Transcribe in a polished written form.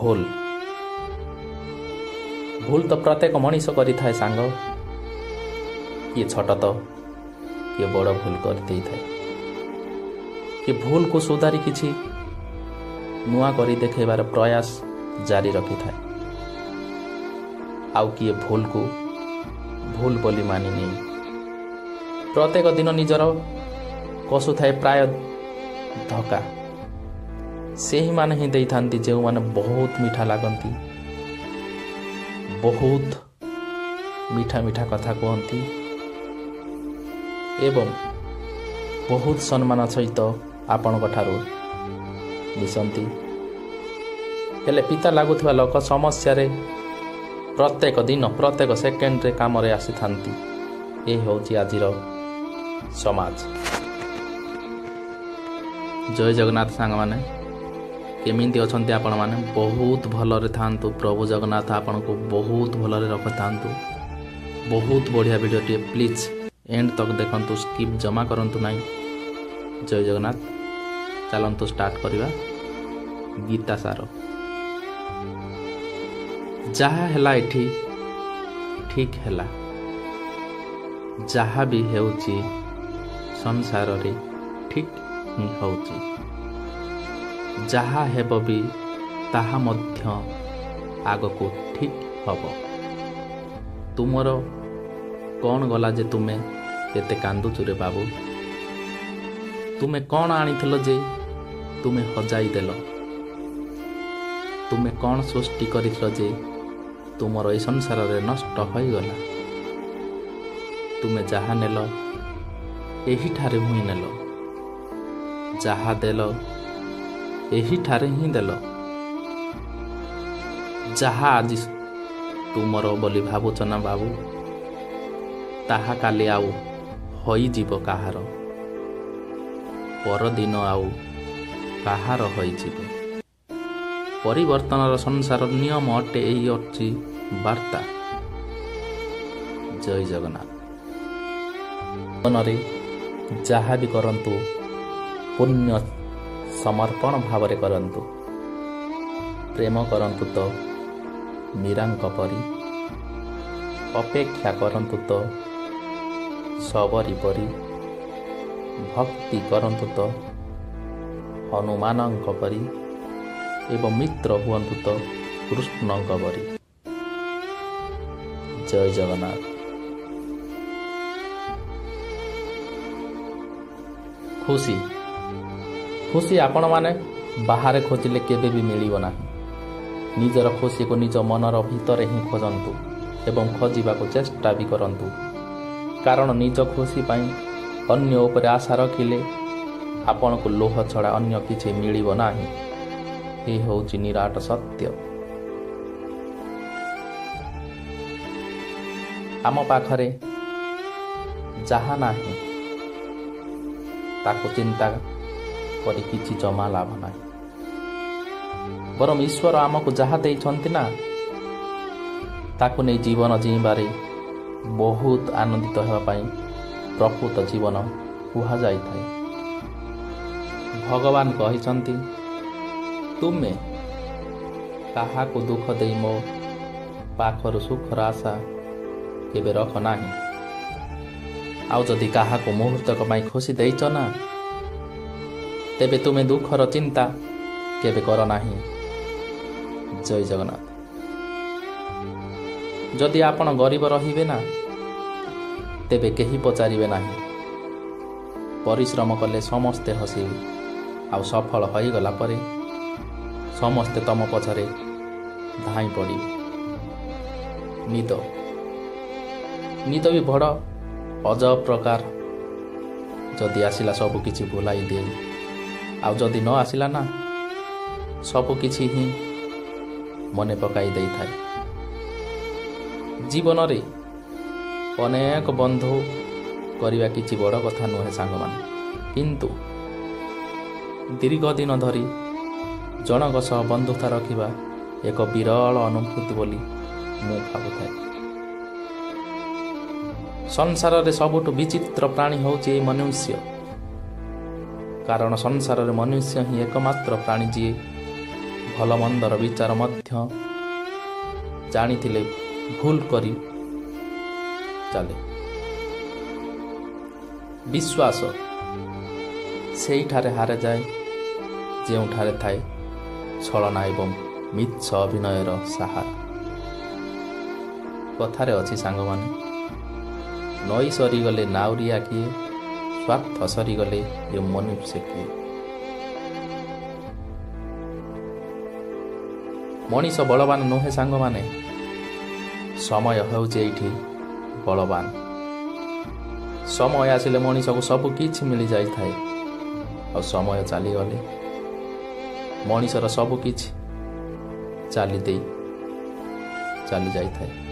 ଭୁଲ ଭୁଲ ତ ପ୍ରତ୍ୟେକ ମଣିଷ କରିଥାଏ ସାଙ୍ଗ। କିଏ ଛୋଟ ତ କିଏ ବଡ଼ ଭୁଲ କରିଦେଇଥାଏ। କିଏ ଭୁଲକୁ ସୁଧାରି କିଛି ନୂଆ କରି ଦେଖାଇବାର ପ୍ରୟାସ ଜାରି ରଖିଥାଏ। ଆଉ କିଏ ଭୁଲକୁ ଭୁଲ ବୋଲି ମାନି ନେଇ ପ୍ରତ୍ୟେକ ଦିନ ନିଜର କଷୁଥାଏ ପ୍ରାୟ ଧକ୍କା। ସେହିମାନେ ହିଁ ଦେଇଥାନ୍ତି ଯେଉଁମାନେ ବହୁତ ମିଠା ଲାଗନ୍ତି, ବହୁତ ମିଠା ମିଠା କଥା କୁହନ୍ତି ଏବଂ ବହୁତ ସମ୍ମାନ ସହିତ ଆପଣଙ୍କ ଠାରୁ ମିଶନ୍ତି। ହେଲେ ପିତା ଲାଗୁଥିବା ଲୋକ ସମସ୍ୟାରେ ପ୍ରତ୍ୟେକ ଦିନ ପ୍ରତ୍ୟେକ ସେକେଣ୍ଡରେ କାମରେ ଆସିଥାନ୍ତି। ଏ ହେଉଛି ଆଜିର ସମାଜ। ଜୟ ଜଗନ୍ନାଥ ସାଙ୍ଗମାନେ, କେମିତି ଅଛନ୍ତି ଆପଣମାନେ? ବହୁତ ଭଲରେ ଥାଆନ୍ତୁ। ପ୍ରଭୁ ଜଗନ୍ନାଥ ଆପଣଙ୍କୁ ବହୁତ ଭଲରେ ରଖିଥାନ୍ତୁ। ବହୁତ ବଢ଼ିଆ ଭିଡ଼ିଓଟିଏ, ପ୍ଲିଜ୍ ଏଣ୍ଡ ତକ ଦେଖନ୍ତୁ, ସ୍କିପ୍ ଜମା କରନ୍ତୁ ନାହିଁ। ଜୟ ଜଗନ୍ନାଥ। ଚାଲନ୍ତୁ ଷ୍ଟାର୍ଟ କରିବା ଗୀତା ସାର। ଯାହା ହେଲା ଏଠି ଠିକ୍ ହେଲା, ଯାହା ବି ହେଉଛି ସଂସାରରେ ଠିକ୍ ହିଁ ହେଉଛି, ଯାହା ହେବ ବି ତାହା ମଧ୍ୟ ଆଗକୁ ଠିକ୍ ହେବ। ତୁମର କ'ଣ ଗଲା ଯେ ତୁମେ ଏତେ କାନ୍ଦୁଛୁ ରେ ବାବୁ? ତୁମେ କ'ଣ ଆଣିଥିଲ ଯେ ତୁମେ ହଜାଇ ଦେଲ? ତୁମେ କ'ଣ ସୃଷ୍ଟି କରିଥିଲ ଯେ ତୁମର ଏ ସଂସାରରେ ନଷ୍ଟ ହୋଇଗଲା? ତୁମେ ଯାହା ନେଲ ଏହିଠାରେ ହିଁ ନେଲ, ଯାହା ଦେଲ ଏହିଠାରେ ହିଁ ଦେଲ। ଯାହା ଆଜି ତୁମର ବୋଲି ଭାବୁଛ ନା ବାବୁ, ତାହା କାଲି ଆଉ ହୋଇଯିବ କାହାର, ପରଦିନ ଆଉ କାହାର ହୋଇଯିବ। ପରିବର୍ତ୍ତନର ସଂସାର ନିୟମ ଅଟେ, ଏହି ଅଛି ବାର୍ତ୍ତା। ଜୟ ଜଗନ୍ନାଥ। ଜୀବନରେ ଯାହା ବି କରନ୍ତୁ ପୁଣ୍ୟ ସମର୍ପଣ ଭାବରେ କରନ୍ତୁ। ପ୍ରେମ କରନ୍ତୁ ତ ମୀରାଙ୍କ ପରି, ଅପେକ୍ଷା କରନ୍ତୁ ତ ଶବରୀ ପରି, ଭକ୍ତି କରନ୍ତୁ ତ ହନୁମାନଙ୍କ ପରି ଏବଂ ମିତ୍ର ହୁଅନ୍ତୁ ତ କୃଷ୍ଣଙ୍କ ପରି। ଜୟ ଜଗନ୍ନାଥ। ଖୁସି ଖୁସି ଆପଣମାନେ ବାହାରେ ଖୋଜିଲେ କେବେ ବି ମିଳିବ ନାହିଁ। ନିଜର ଖୁସିକୁ ନିଜ ମନର ଭିତରେ ହିଁ ଖୋଜନ୍ତୁ ଏବଂ ଖୋଜିବାକୁ ଚେଷ୍ଟା ବି କରନ୍ତୁ। କାରଣ ନିଜ ଖୁସି ପାଇଁ ଅନ୍ୟ ଉପରେ ଆଶା ରଖିଲେ ଆପଣଙ୍କୁ ଲୋହ ଛଡ଼ା ଅନ୍ୟ କିଛି ମିଳିବ ନାହିଁ। ଏ ହେଉଛି ନିରାଟ ସତ୍ୟ। ଆମ ପାଖରେ ଯାହା ନାହିଁ ତାକୁ ଚିନ୍ତା କରି କିଛି ଜମା ଲାଭ ନାହିଁ। ବରଂ ଈଶ୍ୱର ଆମକୁ ଯାହା ଦେଇଛନ୍ତି ନା, ତାକୁ ନେଇ ଜୀବନ ଜିଇଁବାରେ ବହୁତ ଆନନ୍ଦିତ ହେବା ପାଇଁ ପ୍ରକୃତ ଜୀବନ କୁହାଯାଇଥାଏ। ଭଗବାନ କହିଛନ୍ତି, ତୁମେ କାହାକୁ ଦୁଃଖ ଦେଇ ମୋ ପାଖରୁ ସୁଖର ଆଶା କେବେ ରଖ ନାହିଁ। ଆଉ ଯଦି କାହାକୁ ମୁହୂର୍ତ୍ତକ ପାଇଁ ଖୁସି ଦେଇଛ ନା, ତେବେ ତୁମେ ଦୁଃଖର ଚିନ୍ତା କେବେ କର ନାହିଁ। ଜୟ ଜଗନ୍ନାଥ। ଯଦି ଆପଣ ଗରିବ ରହିବେ ନା, ତେବେ କେହି ପଚାରିବେ ନାହିଁ। ପରିଶ୍ରମ କଲେ ସମସ୍ତେ ହସିବେ, ଆଉ ସଫଳ ହୋଇଗଲା ପରେ ସମସ୍ତେ ତମ ପଛରେ ଧାଇଁ ପଡ଼ିବେ। ନିଦ ନିଦ ବି ବଡ଼ ଅଜବ ପ୍ରକାର। ଯଦି ଆସିଲା ସବୁ କିଛି ଭୁଲାଇ ଦିଏ, ଆଉ ଯଦି ନ ଆସିଲା ନା, ସବୁ କିଛି ହିଁ ମନେ ପକାଇ ଦେଇଥାଏ। ଜୀବନରେ ଅନେକ ବନ୍ଧୁ କରିବା କିଛି ବଡ଼ କଥା ନୁହେଁ ସାଙ୍ଗମାନେ, କିନ୍ତୁ ଦୀର୍ଘ ଦିନ ଧରି ଜଣଙ୍କ ସହ ବନ୍ଧୁତା ରଖିବା ଏକ ବିରଳ ଅନୁଭୂତି ବୋଲି ମୁଁ ଭାବୁଥାଏ। ସଂସାରରେ ସବୁଠୁ ବିଚିତ୍ର ପ୍ରାଣୀ ହେଉଛି ଏଇ ମନୁଷ୍ୟ। କାରଣ ସଂସାରରେ ମନୁଷ୍ୟ ହିଁ ଏକମାତ୍ର ପ୍ରାଣୀ ଯିଏ ଭଲ ମନ୍ଦର ବିଚାର ମଧ୍ୟ ଜାଣିଥିଲେ ଭୁଲ କରି ଚାଲେ। ବିଶ୍ୱାସ ସେଇଠାରେ ହାରିଯାଏ ଯେଉଁଠାରେ ଥାଏ ଛଳନା ଏବଂ ମିଛ ଅଭିନୟର ସାହାରା। କଥାରେ ଅଛି ସାଙ୍ଗମାନେ, ନଈ ସରିଗଲେ ନାଉରିଆ କିଏ, ସ୍ୱାର୍ଥ ସରିଗଲେ ଏ ମନୁଷ୍ୟ କିଏ। ମଣିଷ ବଳବାନ ନୁହେଁ ସାଙ୍ଗମାନେ, ସମୟ ହେଉଛି ଏଇଠି ବଳବାନ। ସମୟ ଆସିଲେ ମଣିଷକୁ ସବୁ କିଛି ମିଳିଯାଇଥାଏ, ଆଉ ସମୟ ଚାଲିଗଲେ ମଣିଷର ସବୁ କିଛି ଚାଲି ଦେଇ ଚାଲି ଯାଇଥାଏ।